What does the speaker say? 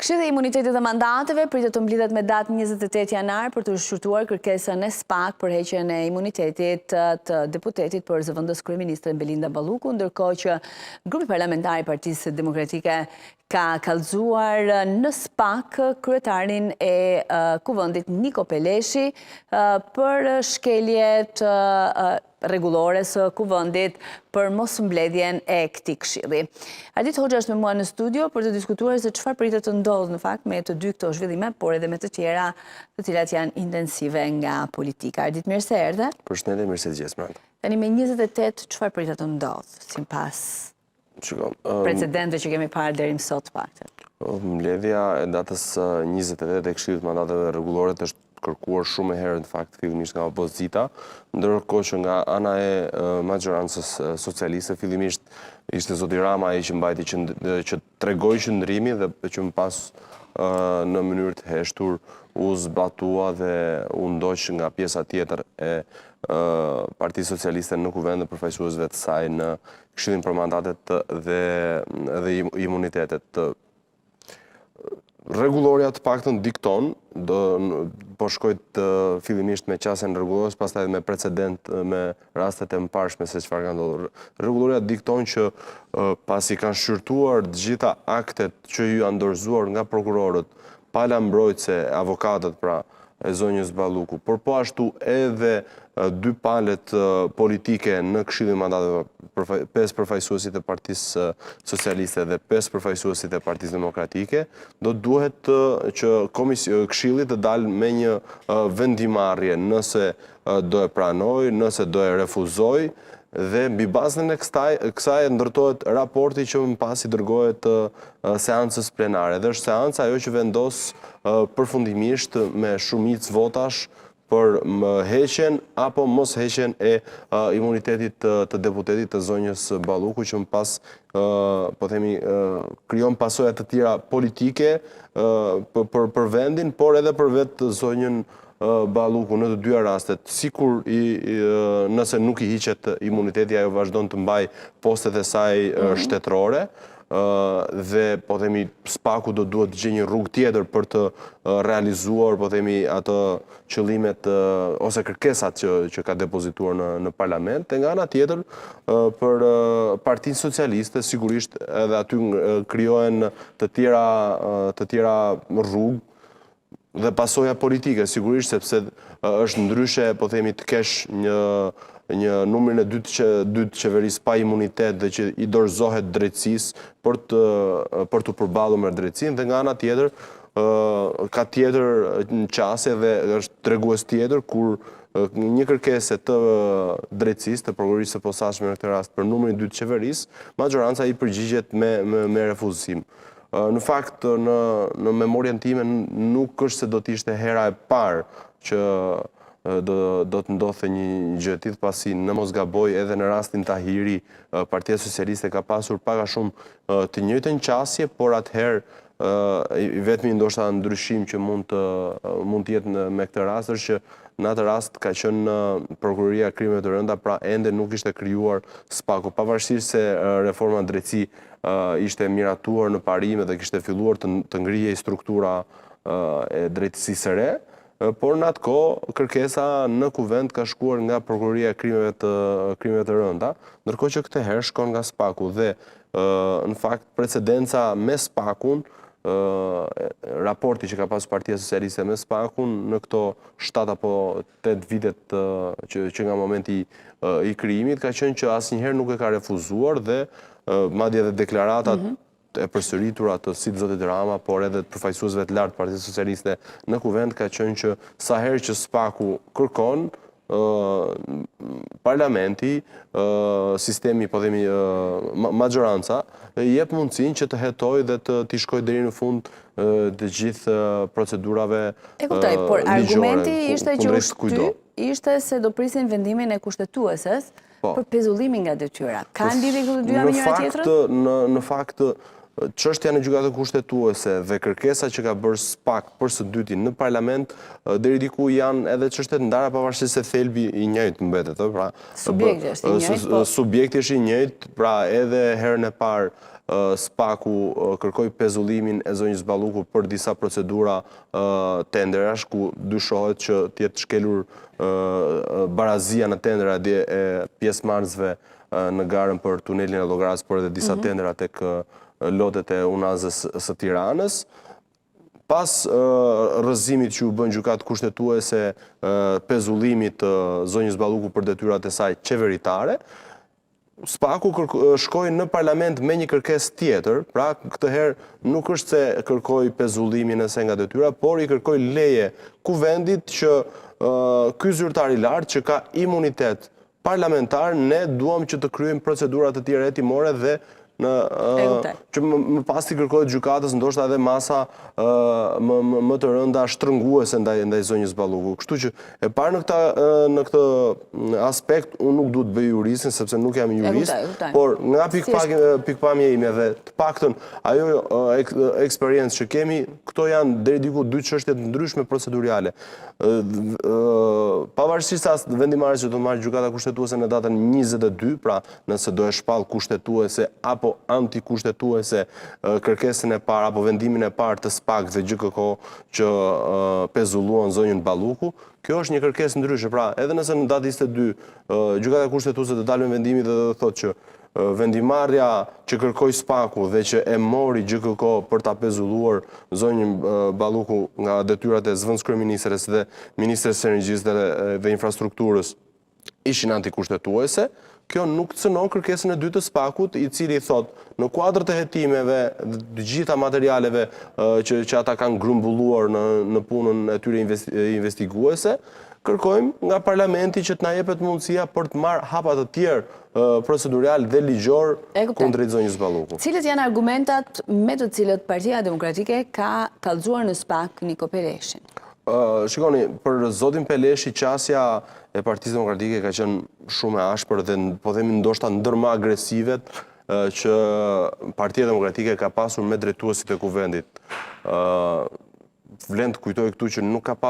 Këshilli i Imunitetit dhe Mandateve pritet të mblidhet me datë 28 janar për të shqyrtuar kërkesën e SPAK për heqjen e imunitetit të deputetit për zëvendëskryeministren Belinda Balluku, ndërkohë që grupi parlamentar i Partisë Demokratike ka kallëzuar në SPAK kryetarin e Kuvendit Niko Peleshi për shkelje të rregullores së Kuvendit për mosmbledhjen e këtij këshilli. Ardit Hoxha është me mua në studio për të diskutuar se çfarë pritet të ndodhë në fakt me të dy këto zhvillime, por edhe me të tjera të cilat janë intensive nga politika. Ardit, mirë se erdhe. Përshëndetje, mirë se të gjej, Smaranda. Tani me 28 çfarë pritet të ndodhë sipas precedentëve që kemi parë deri më sot të paktën? Mbledhja e datës 28 e Këshillit të Mandateve dhe Rregullores është kërkuar shumë herë në fakt fillimisht nga opozita, ndërkohë që nga ana e maxhorancës socialiste fillimisht ishte zoti Rama ai që mbajti që, që tregoi qëndrimin dhe që më pas në mënyrë të heshtur u zbatua dhe u ndoq nga pjesa tjetër e Partisë Socialiste në Kuvend dhe përfaqësuesve të saj në Këshillin për Mandatet dhe dhe Imunitetet. Rregullorja të paktën dikton, do po shkoj të fillimisht me qasjen e rregullores, pastaj edhe me precedent me rastet e mëparshme se çfarë ka ndodhur. Rregullorja dikton që pasi kanë shqyrtuar të gjitha aktet që ju janë dorëzuar nga prokurorët, pala mbrojtëse, avokatët pra, e zonjës Balluku, por po ashtu edhe dy palët politike në Këshillin e Mandateve, pesë përfaqësuesit e Partisë Socialiste dhe pesë përfaqësuesit e Partisë Demokratike, do duhet që Këshilli të dalë me një vendimmarrje nëse do e pranojë, nëse do e refuzojë dhe mbi bazën e kësaj, kësaj ndërtohet raporti që më pas i dërgohet seancës plenare. Dhe është seanca ajo që vendos përfundimisht me shumicë votash për heqjen apo mos heqjen e imunitetit të, të deputetit të zonjës Balluku që më pas po themi krijon pasoja të tjera politike për, për, për vendin, por edhe për vetë zonjën Balluku në të dyja rastet, sikur i, nëse nuk i hiqet imuniteti, ajo vazhdon të mbajë postet e saj mm -hmm. shtetërore dhe po themi SPAK-u do duhet të gjejë një rrugë tjetër për të realizuar po themi ato qëllimet ose kërkesat që që ka depozituar në në parlament dhe nga ana tjetër për Partinë Socialiste sigurisht edhe aty krijohen të tjera të tjera rrugë dhe pasoja politike, sigurisht sepse është ndryshe, po themi të kesh një një numrin e dytë që dytë të qeverisë pa imunitet dhe që i dorëzohet drejtësisë për të për t'u përballur me drejtësinë dhe nga ana tjetër ka tjetër një qasje dhe është tregues tjetër kur një kërkese të drejtësisë, të prokurorisë së posaçme në këtë rast për numrin e dytë të qeverisë, maxhoranca i përgjigjet me me, me refuzim. Në fakt, në në memorien time nuk është se do të ishte hera e parë që do do të ndodhte një gjë e tillë, pasi në mos gaboj edhe në rastin Tahiri, Partia Socialiste ka pasur pak a shumë të njëjtën qasje, por atëherë i vetmi ndoshta ndryshim që mund të mund të jetë në, me këtë rast është që në atë rast ka qenë Prokuroria e Krimeve të Rënda, pra ende nuk ishte krijuar SPAK-u, pavarësisht se reforma në drejtësi ishte miratuar në parim dhe kishte filluar të, të ngrihej struktura e drejtësisë së re, por në atë kohë kërkesa në kuvend ka shkuar nga Prokuroria e Krimeve të Krimeve të Rënda, ndërkohë që këtë herë shkon nga SPAK-u dhe në fakt precedenca me SPAK-un raporti që ka pas Partia Socialiste me SPAK-un në këto 7 apo 8 vitet që, që nga momenti i krijimit ka qenë që asnjëherë nuk e ka refuzuar dhe madje edhe deklaratat mm -hmm. e përsëritura të si të zotit Rama, por edhe të përfaqësuesve të lartë të Partisë Socialiste në Kuvend ka qenë që sa herë që SPAK-u kërkon parlamenti, sistemi, po themi, maxhoranca, i jep mundësinë që të hetojë dhe të t'i shkojë deri në fund të gjithë procedurave E kuptoj, por argumenti ishte që u shty, ishte se do prisin vendimin e kushtetueses po. për pezullimin nga detyra. Kanë lidhje këto të dyja me njëra tjetrën? Në, në fakt, Çështja në Gjykatën Kushtetuese dhe kërkesa që ka bërë SPAK për së dyti në Parlament, deri diku janë edhe çështje të ndara pavarësisht se thelbi i njëjtë mbetet, ë, pra Subjekti është i njëjtë, po. Subjekti është i njëjtë, pra edhe herën e parë SPAK-u kërkoi pezullimin e zonjës Balluku për disa procedura tenderash ku dyshohet që të jetë shkelur barazia në tendera e pjesëmarrësve në garën për tunelin e Llogarasë, por edhe disa tendera tek lotet e Unazës së Tiranës. Pas rrëzimit që u bë në Gjykatë Kushtetuese pezullimit të zonjës Balluku për detyrat e saj qeveritare, SPAK-u shkoi në parlament me një kërkesë tjetër, pra këtë herë nuk është se kërkoi pezullimin e saj nga detyra, por i kërkoi leje kuvendit që ky zyrtar i lartë që ka imunitet parlamentar, ne duam që të kryejmë procedura të tjera hetimore dhe në që më pas t'i kërkohet gjykatës ndoshta edhe masa më më të rënda shtrënguese ndaj ndaj zonjës Balluku. Kështu që e parë në këtë në këtë aspekt unë nuk duhet të bëj juristin sepse nuk jam jurist, por nga pikëpamja ime dhe të paktën ajo eksperiencë që kemi, këto janë deri diku dy çështje të ndryshme proceduriale. Pavarësisht se vendimmarrjes që do të marrë Gjykata Kushtetuese në datën 22, pra nëse do e shpallë kushtetuese apo antikushtetuese kërkesën e parë apo vendimin e parë të SPAK dhe GJKKO që pezulluan zonjën Balluku, kjo është një kërkesë ndryshe. Pra, edhe nëse në datë 22 Gjykata Kushtetuese do dalë me vendimin dhe do të thotë që vendimmarrja që kërkoi SPAK-u dhe që e mori GJKKO për ta pezulluar zonjën Balluku nga detyrat e zëvendëskryeministres dhe ministres së Energjisë dhe, dhe Infrastrukturës ishin antikushtetuese, kjo nuk cënon kërkesën e dytë të SPAK-ut, i cili thotë në kuadër të hetimeve dhe të gjitha materialeve që që ata kanë grumbulluar në në punën e tyre investiguese, kërkojmë nga parlamenti që të na jepet mundësia për të marrë hapa të tjerë procedurial dhe ligjor kundrejt zonjës Balluku. Cilët janë argumentat me të cilët Partia Demokratike ka kallëzuar në SPAK Niko Peleshin? Shikoni, për zotin Peleshi qasja e Partisë Demokratike ka qenë shumë e ashpër dhe po themi ndoshta ndër më agresivet që Partia Demokratike ka pasur me drejtuesit e Kuvendit. Vlen të kujtoj këtu që nuk ka pasur